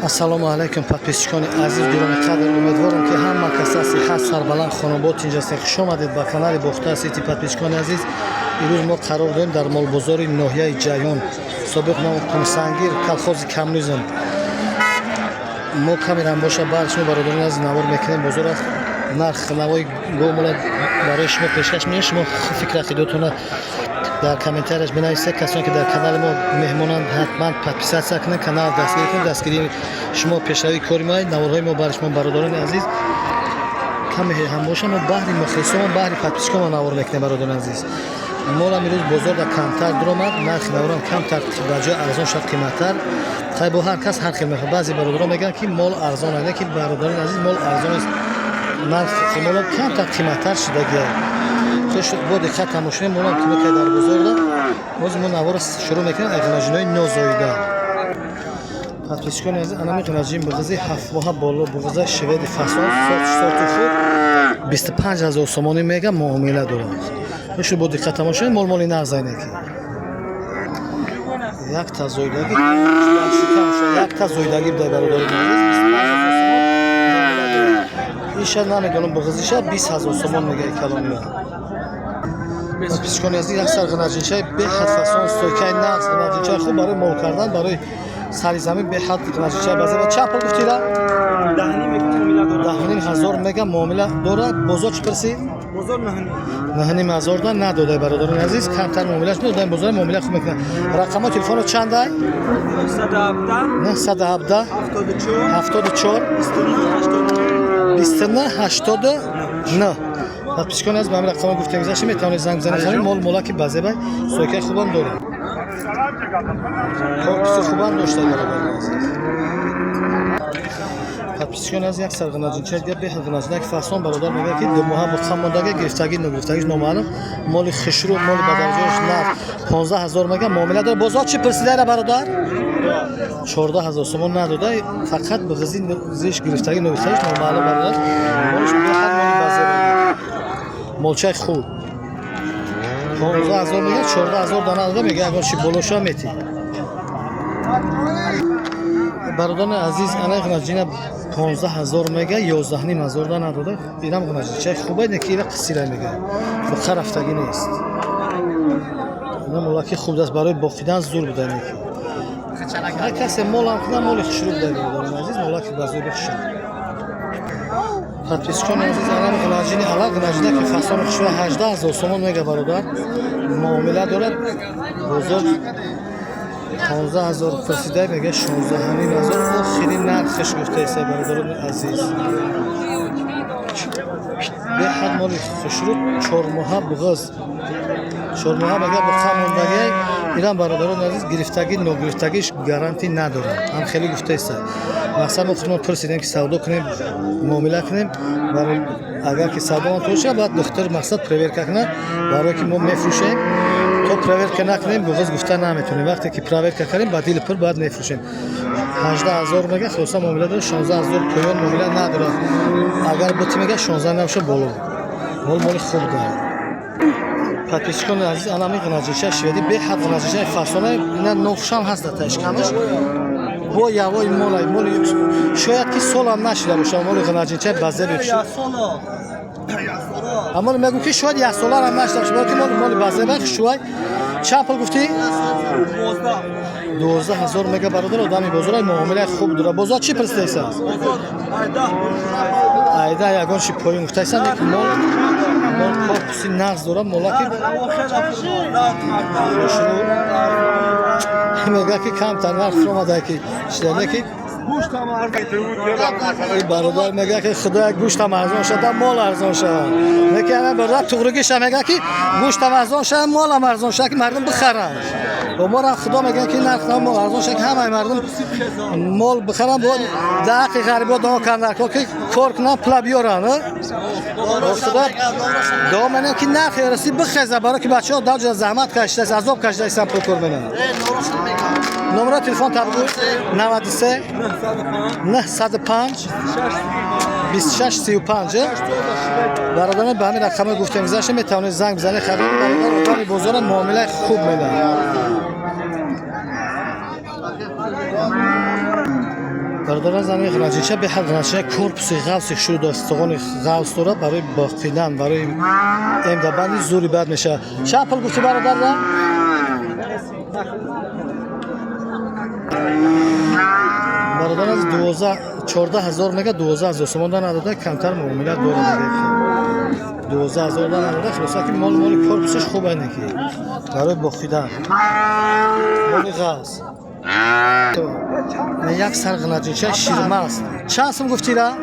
Ассалому алайкум, подписчикони азиз, гироми қадр. Умедворам, ки ҳама каса сиҳат, сарбаланд, хонобод, тинҷ ҳастед. Хуш омадед ба канали Бохтар Сити. Подписчикони азиз, имрӯз мо қарор дорем дар молбозори ноҳияи Ҷайҳун, собиқ номи Қумсангир, колхози Коммунизм. Мо камерам боша, баъд шумо, бародарони азиз, навор мекунем. Бозор аст, нарх навои говмола барои шумо пешкаш мекунем. Шумо фикр ақидотона дар комментарияш бинависед. Касоне ки дар канали мо меҳмонанд, ҳатман подписаться кунед, канал дастгирӣ кунед. Дастгирии шумо пешравии кори мо, наворҳои мо барои шумо, бародарони азиз. Каме ҳам боша, мо баҳри мухлисон, баҳри подписчикон навор мекунем. Бародарони азиз, молам имрӯз бозор да камтар дуромад, нархи наворам камтар, ба ҷои арзон шуд қиматтар. Хай, бо ҳар кас ҳар хел мехоҳад. Баъзе бародарон мегӯянд, ки мол арзон аст, ки бародарони азиз, мол арзон нест, нархи молам камтар қиматтар шудагия. Хуш бо диққат тамошо молам ки мекай дар бозорда. Боз мо наворро шурӯъ мекунем аз ғинаҷинои нозоида. Подписчикони азиз, анами ғинаҷин буғизи 7 моҳа боло, буғиза шведи фасон, сорту хуб, 25 000 сомонӣ мега, муомила дорад. Хуш бо диққат тамошо, мол моли нағзайне, ки якта зоидаги, якта зоидаги будай. Бародари азиз, 25 000 сомон муомила дорад. Иша намедонам, буғизиша 20 000 сомон мега, калониа. Подписчикони азиз, як сар ғинаҷинчаи беҳад фасон, стойкаи нағз, ғинаҷинчаи хуб барои мол кардан, барои сари замин, беҳад ғинаҷинчаи базеба. Чанд пул гуфтира? 10 500 мега, муомила дорад. Бозор чӣ пурсӣ? 9 500 да надодай. Бародарони азиз, камтар муомилаш медодаем. Бозори муомила хуб мекунад. Рақамҳои телефонро чандай? 917 74 29 89. Подписчикони азиз, ба ҳамин рақамҳо гуфтем гузашта, метавонед занг бизанед, харид. Мол молаки базебай, стойкаи хубам дорад, корпуси хубам дошта. Бародарони азиз, подписчикони аз як сар ғинаҷинча дига, беҳад ғинаҷинак фасон. Бародар мегӯяд, ки 2 моҳа буққа мондаги, гирифтагӣ ногирифтагиш номаълум. Моли хушрӯ, моли ба дараҷааш нарх 15 000 мега, муомила дорад. Бозор чӣ пурсидайра, бародар? 14 000 сомон надода, фақат буғизи зиш гирифтагӣ ногирифтагиш номаълум. Бародар, молиш беҳад моли базеба, молчаи хуб, 15 000 мега, 14 000 да надода. Мега, ягон чи болоша метӣ. Бародарони азиз, ана ғинаҷина 15 000 мега, 11 500 да надода. Инам ғинаҷинчаи хубе, не ки ира қисира мега, буқа рафтагӣ нест. Ина молаки хуб даст, барои боқидан зур буда. Неки ҳар касе молам кунам, моли хушрӯ буда. Бародарони азиз, молаки ба зури хушрӯ. Подписчикони азиз, анам ғинаҷини ала ғинаҷина ки фасони хушрӯ, 18 000 сомон мега, бародар, муомила дорад. Бозор 15 000 пурсида, мега 16 500 охири нархаш гуфтаеса. Бародарони азиз, беҳад моли хушрӯ, 4 моҳа буғоз, 4 моҳа мега, буқа мондагӣ. Инам, бародарони азиз, гирифтагӣ ногирифтагиш гарантӣ надорад, ҳам хеле гуфтаеса. Мақсад, мо худмон пурсидем, ки савдо кунем, муомила кунем. Агар ки савдо боша, бояд духтур, мақсад, проверка кунад, барое ки мо мефурӯшем. То проверка накунем, буғоз гуфта наметонем. Вақте ки проверка кардем, ба дили пур бояд мефурӯшем. 18 000 мега, хулоса муомила дорад. 16 000 поён муомила надорад. Агар бути, мега, 16 набоша боло. Мол моли хуб дорад. Подписчикони азиз, анами ғинаҷинча шведи, беҳад ғинаҷинчаи фасона. Ина нофшам ҳаст дар ташкамаш, бо явои молай, моли шояд ки солам нашида боша. Моли ғинаҷинчаи базеби, аммо мегӯм, ки шояд як соларам нашида боша, балки моли моли базеба, хушвай. Чанд пул гуфтӣ? 12 000 мега, бародар, одами бозора, муомилаи хуб дора. Бозор чӣ пурсидаиса? Айда ягон чи поён гуфтаиса. Мол мол корпуси нағз дорад, молаки хушрӯ. Мега, ки камтар нарх омада, ки шидане, ки ин бародар мега, ки худоя, гӯштам арзон шуда, мол арзон шавад. Неки ана бародар туғригиша мега, ки гӯштам арзон шавад, молам арзон шавад, ки мардум бихаранд. Бо мора худо мега, ки нарх мол арзон шавад, ки ҳамаи мардум мол бихаранд. Бо дар ҳаққи ғарибо дуо кардан, ки кор кунанд, пула биёранд. Худо дуо менам, ки нархи раси бихеза, барои ки бачаҳо дар заҳмат кашидааст, азоб кашидаистанд, пул кор менанд. Номеро телефон табгӯ: 93 905 26 35. Бародарон, ба ҳамин рақаме гуфтем гузашта, метавонед занг бизанед, харид. Бародар одами бозора, муомилаи хуб медиҳад. Бародарон, зани ғнаҷинча беҳад ғнаҷинча корпуси ғафси шурӯ дошт, стуғони ғафс дорад барои боқидан, барои эмдабанди зури бад мешавад. Чанд пул гуфтӣ, бародарра? Бародар аз 14 000 мега, 12 000 сомон да надода, камтар муомила дорад. 12 000 да надода. Хулоса ки мол моли корпусаш хуб айне ки барои боқидан моли ғафс. Як сар ғнаҷинчаи ширмаст. Чанд сум гуфтира?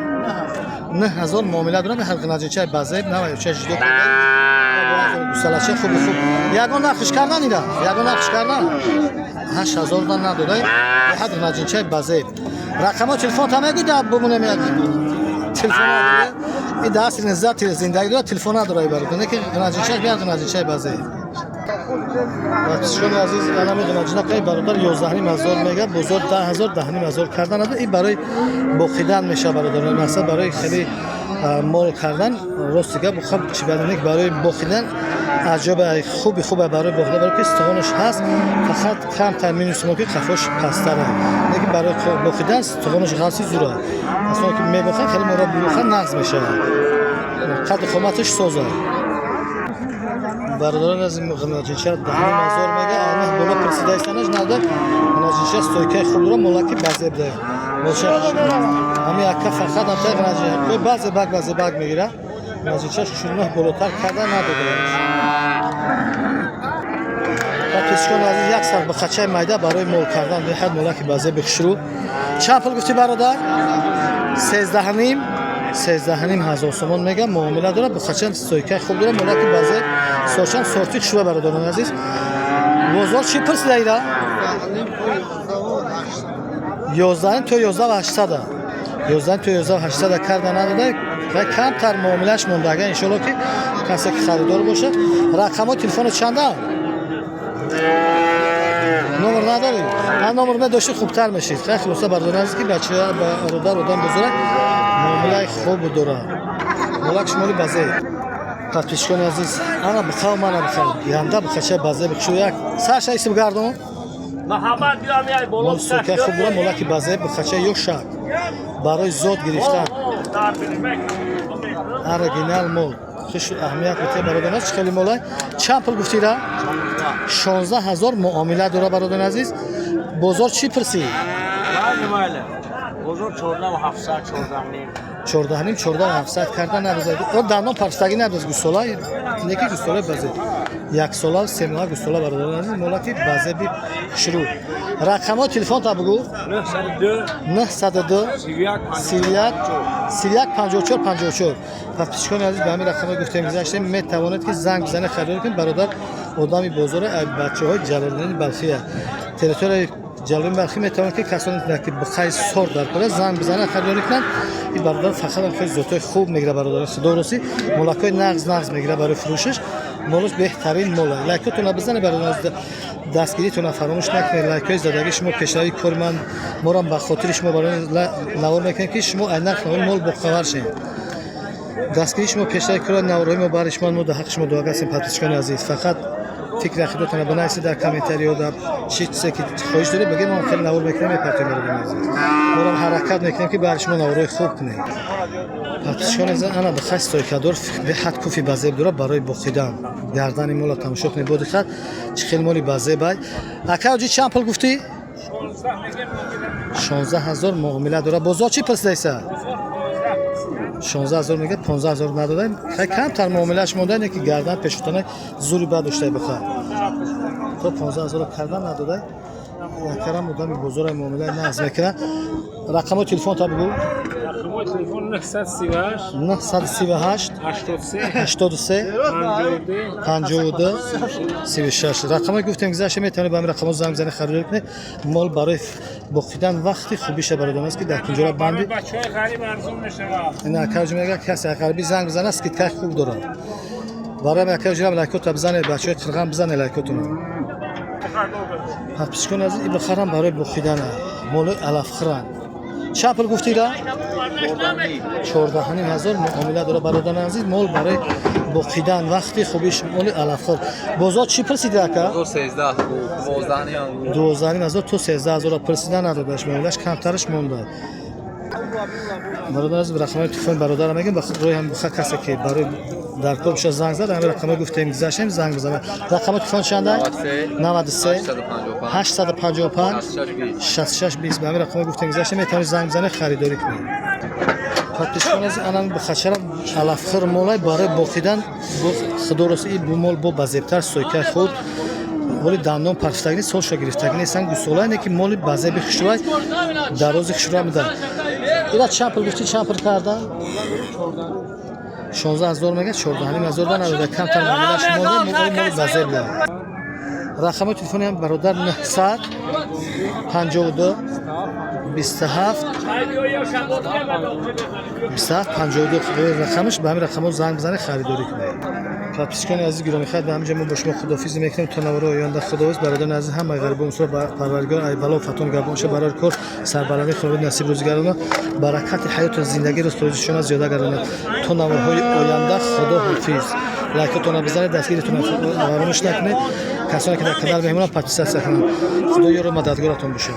9000 муомила дорам. Ҳар ғнаҷинчаи базеб наваюча жидо гусалача хуби хуб. Ягон нархш кардан ира? Ягон нархш кардан? 8000 да надода. Ҳад ғнаҷинчаи базеб. Рақамо телефон та мегӯй, да бумунем як телефон надора. И дар асри низзат зиндагӣ дорад, телефон надора бародар. Не ки ғнаҷинчааш биёд, ғнаҷинчаи базеб. Бачаҳои азиз, анами ғнаҷина кай бародар 11 500 мега, бозор 10 000, 10 500 кардан надо. И барои боқидан меша, бародар. Масалан, барои хеле мол кардан рости гап хуб чӣ бадане, барои боқидан аҷоба хуби хуба барои боқидан, барои ки стуғонаш ҳаст, фақат камтар минус мо ки қафош пасттара. Лекин барои боқидан стуғонаш ғафси зура. Асло ки мебохад, хеле моро бибохад, нағз мешавад. Қадди қоматаш соза. Бародарон, аз ғнаҷинча 10 500 мега, ана боло присидаистанаш надо. Ғнаҷинча стойкаи хуб дора, молаки базеб да. Молша ҳами ака фақат амта ғнаҷинча баъзе баг баъзе баг мегира. Ғнаҷинча шунӯҳ болотар карда надода. Подписчикони азиз, як сар бақачаи майда барои мол кардан, беҳад молаки базеби хушрӯ. Чанд пул гуфтӣ, бародар? 13,5, 13 500 сомон мега, муомила дорад. Бухача стойкаи хуб дорад, молаки базеб, сорчам сорти хушрӯ. Бародарони азиз, бозор чӣ пурсида ира? 11 то 11 800, 11 то 11 800 карда надода ва камтар муомилаш монда. Агар иншоалло ки касе ки харидор бошад, рақамҳои телефоно чанда? Номер надорӣ? А номер медошти, хубтар мешид. Хай, хулоса, бародари азиз, ки бача бародар одам бузург муомилаи хуб дорад, молак шумоли базеб. Подписчикони азиз, ана бихав, мана бихав, янда бихача базеб шу як сарша исм гардон. Муҳаммад, биё миай боло. Мол стойкаи хуб дорад, молаки базеб, бихача ё шак барои зод гирифтан, оригинал мол. Хуш аҳамият бите, бародарон азиз, хеле молай. Чанд пул гуфтира? 16 000 муомила дора. Бародарони азиз, бозор чӣ пурсӣ? Майли, майли. Бозор 14 700, 14,5. 14,5, 14 700 карда надозад. О дандон парстагӣ надоз, гусола неки, гусолаи базе, яксола, 3 моҳа гусола. Бародарони азиз, молаки базеби хушрӯ. Рақамҳои телефонта бугӯ. 902 902 31 31 31 54 54. Подписчикони азиз, ба ҳамин рақамҳое гуфтем гузаштем, метавонед ки занг бизанед, харидорӣ кунед. Бародар одами бозора, бачаҳои Ҷалолиддини Балхия, территорияи Ҷалолиддини Балхӣ. Метавонад ки касоне ки бухаи сор дар кора, занг бизананд, харидорӣ кунанд. Ин бародар фақат хеле зотҳои хуб мегирад. Бародар, худо росӣ, молакҳои нағз нағз мегирад барои фурӯшаш. Молаш беҳтарин мола. Лайкотона бизанед, бародар, дастгиритона фаромӯш накунед. Лайкҳои задагии шумо пешравии кори ман морам. Ба хотири шумо барои навор мекунем, ки шумо ай нарх нави мол бохабар шавед. Дастгирии шумо пешравии кори наворҳои мо барои шумо, мо дар ҳаққи шумо дуогар ҳастем. Подписчикони азиз, фақат фикри ақидотона бинависед дар комментариё, дар чӣ чизе ки хоҳиш доред бигӯед, мо хеле навор мекунем, мепартоем. Бародарони азиз, морам ҳаракат мекунем, ки барои шумо наворҳои хуб кунем. Подписчикони азиз, ана бихай стойкадор, беҳад куфи базеб дорад барои боқидан. Гардани мола тамошо кунед бо диққат, чӣ хел моли базебай. Ака оҷи, чанд пул гуфтӣ? 16 000 муомила дорад. Бозор чӣ пурсидайса? 16 000 мега, 15 000 надодаем. Хай, камтар муомилааш монда, не ки гардан пешутона зури бад доштай бихай. То 15 000 кардан надодай. Якарам одами бозора, муомилаи нағз мекунад. Рақамҳои телефонта бугӯ. Рақамҳои телефон 938 938 83 83 52 52 36. Рақамҳои гуфтем гузашта, метавонед ба ҳамин рақамҳо занг бизанед, харидорӣ кунед. Мол барои боқидан вақти хубиша, бародарон, аст ки дар кунҷора банди. Барои бачаҳои ғариб арзон мешавад. Ин акаҷ мега, касе ғарибӣ занг бизанад, скидкаи хуб дорад. Барои акаҷ лайкота бизанед, бачаҳои қирған, бизанед лайкотона. Подписчикони азиз, и бихарам барои боқидана, моли алафхӯранд. Чанд пул гуфтира? 14 500 муомила дора. Бародарони азиз, мол барои Боқидан вақти хубиш, моли алафхӯр. Бозор чӣ пурсиди, ака? 13, 12 ним. 12,5 ҳазор то 13 ҳазора пурсида, надодаш, меолаш камтараш монда. Бародар аз рақамҳои телефони бародарам мегӯем, ба рӯи ҳам буха, касе ки барои дар кор боша, занг зад, ҳамин рақамҳо гуфтем, гузаштем, занг бизана. Рақами телефон чанда? 93 855 66 20. Ба ҳамин рақамҳо гуфтем, гузаштем, метавонед занг бизанед, харидорӣ кунед. Подписчикон аз анан бухачара, алафхӯр молай, барои боқидан. Худо рост, и бу мол бо базебтар, сойкаи худ моли, дандон парфтагини, солша гирифтагини сан, гусолай не ки моли базеби хушрӯай, дарози хушрӯай меда. Ира чанд пул гуфтӣ, чанд пул кардан? 16 ҳазор мега, 14,5 ҳазор да надода, камтар муомилаш монда. Моли базеб да. Рақами телефони ҳам бародар 952 27 27 52 рақамаш. Ба ҳамин рақамҳо занг бизанед, харидорӣ кунед. Подписчикони азиз, гиромихат, ба ҳаминҷа мо бо шумо худофизӣ мекунем то навори оянда. Худоҳофиз, бародари азиз. Ҳамаи ғарибо мусо ба Парвардигор ай бало фатон гардонша, барори кор сарбаландӣ худованд насиб рӯзӣ гардона, баракати ҳаёту зиндагӣ рӯз рӯзи шумо зиёда гардонад. То наворҳои оянда худо ҳофиз. Лайкотона бизанед, дастгиритона фаромӯш накунед. Касоне ки дар канал меҳмонанд, подписаться кунанд. Худо ёру мададгоратон бошад.